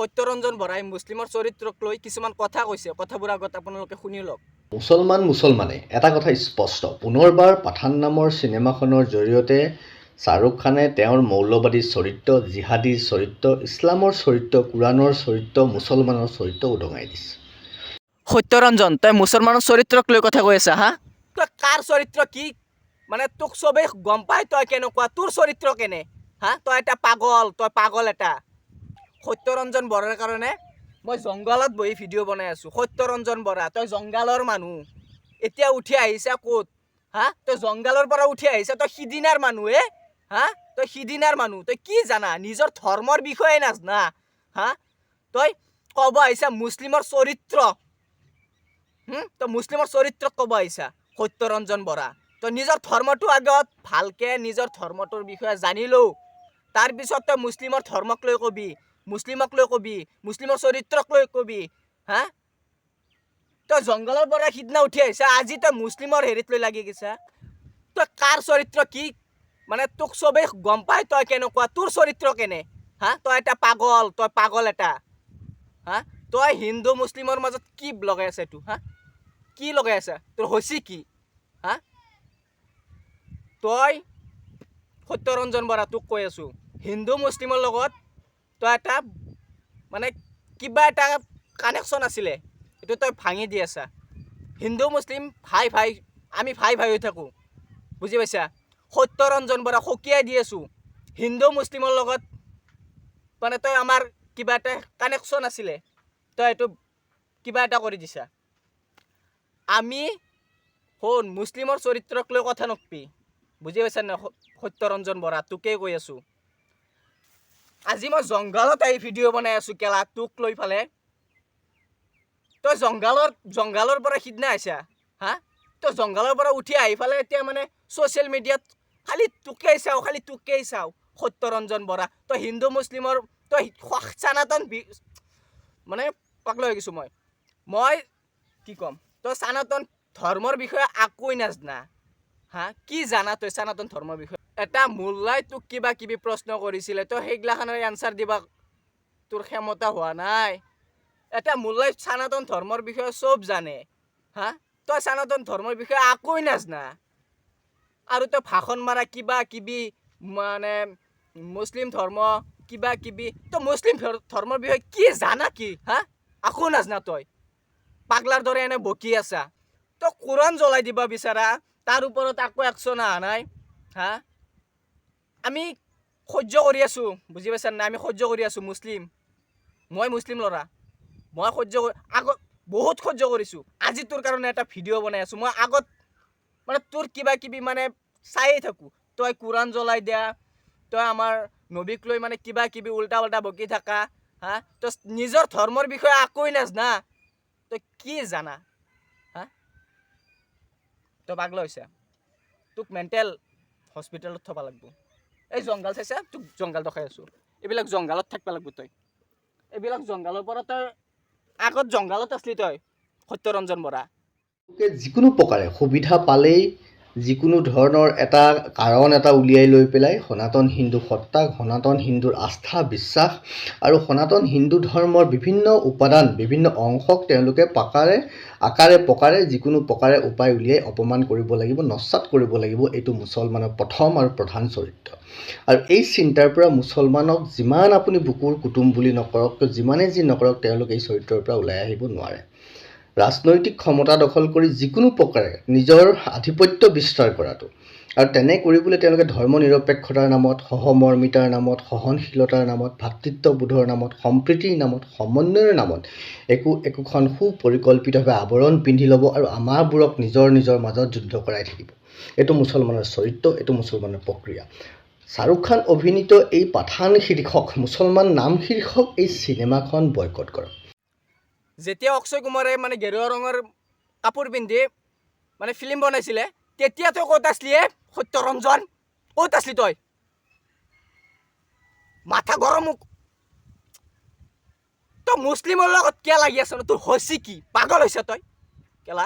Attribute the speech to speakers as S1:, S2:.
S1: সত্যৰঞ্জন বৰাই মুছলিমৰ চৰিত্ৰক লৈ কিছুমান কথা কৈছে। কথাবোৰ আগত আপোনালোকে শুনি লওক।
S2: মুছলমান মুছলমানে এটা কথা স্পষ্ট, পুনৰবাৰ পাঠান নামৰ চিনেমাখনৰ জৰিয়তে শ্বাহৰুখ খানে তেওঁৰ মৌলবাদী চৰিত্ৰ, জিহাদী চৰিত্ৰ, ইছলামৰ চৰিত্ৰ, কোৰাণৰ চৰিত্ৰ, মুছলমানৰ চৰিত্ৰ উদঙাই দিছে।
S1: সত্যৰঞ্জন, তই মুছলমানৰ চৰিত্ৰক লৈ কথা কৈ আছা, হা? তই কাৰ চৰিত্ৰ কি, মানে তোক চবেই গম পাই তই কেনেকুৱা, তোৰ চৰিত্ৰ কেনে, হা? তই এটা পাগল, তই পাগল এটা। সত্যৰঞ্জন বৰাৰ কাৰণে মই জংঘলত বহি ভিডিঅ' বনাই আছোঁ। সত্যৰঞ্জন বৰা, তই জংঘলৰ মানুহ, এতিয়া উঠি আহিছা ক'ত, হা? তই জংঘলৰ পৰা উঠি আহিছা, তই সিদিনাৰ মানুহ হে, হা? তই সিদিনাৰ মানুহ, তই কি জানা? নিজৰ ধৰ্মৰ বিষয়ে নাজানা, হা? তই ক'ব আহিছা মুছলিমৰ চৰিত্ৰ? তই মুছলিমৰ চৰিত্ৰক ক'ব আহিছা সত্যৰঞ্জন বৰা? তই নিজৰ ধৰ্মটো আগত ভালকে নিজৰ ধৰ্মটোৰ বিষয়ে জানি লও, তাৰপিছত তই মুছলিমৰ ধৰ্মক লৈ কবি, মুছলিমক লৈ কবি, মুছলিমৰ চৰিত্ৰক লৈ কবি, হা? তই জংঘলৰ পৰা সিদিনা উঠি আহিছা, আজি তই মুছলিমৰ হেৰিত লৈ লাগি গৈছা। তই কাৰ চৰিত্ৰ কি, মানে তোক চবেই গম পাই তই কেনেকুৱা, তোৰ চৰিত্ৰ কেনে, হা? তই এটা পাগল, তই পাগল এটা, হা? তই হিন্দু মুছলিমৰ মাজত কি লগাই আছা এইটো, হা? কি লগাই আছা? তোৰ হৈছে কি, হা? তই সত্যৰঞ্জন বৰা, তোক কৈ আছোঁ, হিন্দু মুছলিমৰ লগত তই এটা মানে কিবা এটা কানেকশ্যন আছিলে, এইটো তই ভাঙি দি আছা। হিন্দু মুছলিম ভাই ভাই, আমি ভাই ভাই হৈ থাকোঁ, বুজি পাইছা? সত্যৰঞ্জন বৰা, সকীয়াই দি আছোঁ, হিন্দু মুছলিমৰ লগত মানে তই আমাৰ কিবা এটা কানেকশ্যন আছিলে, তই এইটো কিবা এটা কৰি দিছা। আমি শুন, মুছলিমৰ চৰিত্ৰক লৈ কথা নকবি, বুজি পাইছা নাই? সত্যৰঞ্জন বৰা, তোকেই কৈ আছোঁ। আজি মই জংঘলত আহি ভিডিঅ' বনাই আছোঁ কেলা তোক লৈ ফালে। তই জংঘলৰ পৰা সিদিনা আহিছা, হা? তই জংঘলৰ পৰা উঠি আহি ফালে এতিয়া মানে ছ'চিয়েল মিডিয়াত খালি তোকেই চাওঁ, খালি তোকেই চাওঁ। সত্যৰঞ্জন বৰা, তই হিন্দু মুছলিমৰ, তই সনাতন মানে পাগলা হৈ গৈছোঁ মই। মই কি ক'ম, তই সনাতন ধৰ্মৰ বিষয়ে একোৱেই নাজানা, হা? কি জানা তই সনাতন ধৰ্মৰ বিষয়ে? এটা মোল্লাই তোক কিবা কিবি প্ৰশ্ন কৰিছিলে, তই সেইগিলাখনৰ এনচাৰ দিবা তোৰ ক্ষমতা হোৱা নাই। এটা মোল্লাই সনাতন ধৰ্মৰ বিষয়ে চব জানে, হা? তই সনাতন ধৰ্মৰ বিষয়ে একোৱেই নাজানা আৰু তই ভাষণ মাৰা কিবা কিবি, মানে মুছলিম ধৰ্ম কিবা কিবি। তই মুছলিম ধৰ্মৰ বিষয়ে কি জানা কি, হা? একো নাজানা তই, পাগলাৰ দৰে এনে বকি আছা। তই কোৰাণ জ্বলাই দিব বিচাৰা, তাৰ ওপৰত আকৌ একশ্যন অহা নাই, হা? আমি সহ্য কৰি আছোঁ, বুজি পাইছা নাই? আমি সহ্য কৰি আছোঁ মুছলিম। মই মুছলিম ল'ৰা, মই সহ্য কৰি আগত বহুত সহ্য কৰিছোঁ। আজি তোৰ কাৰণে এটা ভিডিঅ' বনাই আছোঁ। মই আগত মানে তোৰ কিবা কিবি মানে চায়ে থাকোঁ। তই কোৰাণ জ্বলাই দিয়া, তই আমাৰ নবীক লৈ মানে কিবা কিবি উল্টা পাল্টা বকি থাকা, হা? তই নিজৰ ধৰ্মৰ বিষয়ে একোৱেই নাজানা, তই কি জানা, হা? তই পাগলা হৈছা, তোক মেণ্টেল হস্পিটেলত থ'ব লাগিব। এই জংঘল চাইছা? তোক জংঘল দেখাই আছোঁ। এইবিলাক জংঘলত থাকিব লাগিব তই। এইবিলাক জংঘলৰ পৰা তই আগত জংঘলত আছলি তই সত্যৰঞ্জন বৰা।
S2: তেওঁলোকে যিকোনো প্ৰকাৰে সুবিধা পালেই যিকোনো ধৰণৰ এটা কাৰণ এটা উলিয়াই লৈ পেলাই সনাতন হিন্দু সত্তাক, সনাতন হিন্দুৰ আস্থা বিশ্বাস আৰু সনাতন হিন্দু ধৰ্মৰ বিভিন্ন উপাদান, বিভিন্ন অংশক তেওঁলোকে পাকাৰে আকাৰে প্ৰকাৰে যিকোনো প্ৰকাৰে উপায় উলিয়াই অপমান কৰিব লাগিব, নস্যাৎ কৰিব লাগিব। এইটো মুছলমানৰ প্ৰথম আৰু প্ৰধান চৰিত্ৰ। আৰু এই চিন্তাৰ পৰা মুছলমানক যিমান আপুনি বুকুৰ কুটুম বুলি নকৰক, যিমানেই যি নকৰক, তেওঁলোক এই চৰিত্ৰৰ পৰা ওলাই আহিব নোৱাৰে। ৰাজনৈতিক ক্ষমতা দখল কৰি যিকোনো প্ৰকাৰে নিজৰ আধিপত্য বিস্তাৰ কৰাটো আৰু তেনে কৰিবলৈ তেওঁলোকে ধৰ্ম নিৰপেক্ষতাৰ নামত, সহমৰ্মিতাৰ নামত, সহনশীলতাৰ নামত, ভাতৃত্ববোধৰ নামত, সম্প্ৰীতিৰ নামত, সমন্বয়ৰ নামত একো একোখন সুপৰিকল্পিতভাৱে আৱৰণ পিন্ধি ল'ব আৰু আমাৰবোৰক নিজৰ নিজৰ মাজত যুদ্ধ কৰাই থাকিব। এইটো মুছলমানৰ চৰিত্ৰ, এইটো মুছলমানৰ প্ৰক্ৰিয়া। শ্বাহৰুখ খান অভিনীত এই পাঠান শীৰ্ষক, মুছলমান নাম শীৰ্ষক এই চিনেমাখন বয়কট কৰক।
S1: যেতিয়া অক্ষয় কুমাৰে মানে গেৰুৱা ৰঙৰ কাপোৰ পিন্ধি মানে ফিল্ম বনাইছিলে, তেতিয়া তই ক'ত আছলি হে সত্যৰঞ্জন? ক'ত আছলি তই? মাথা গৰম। তই মুছলিমৰ লগত কিয় লাগি আছ ন? তোৰ হৈছে কি? পাগল হৈছ তই কেলা।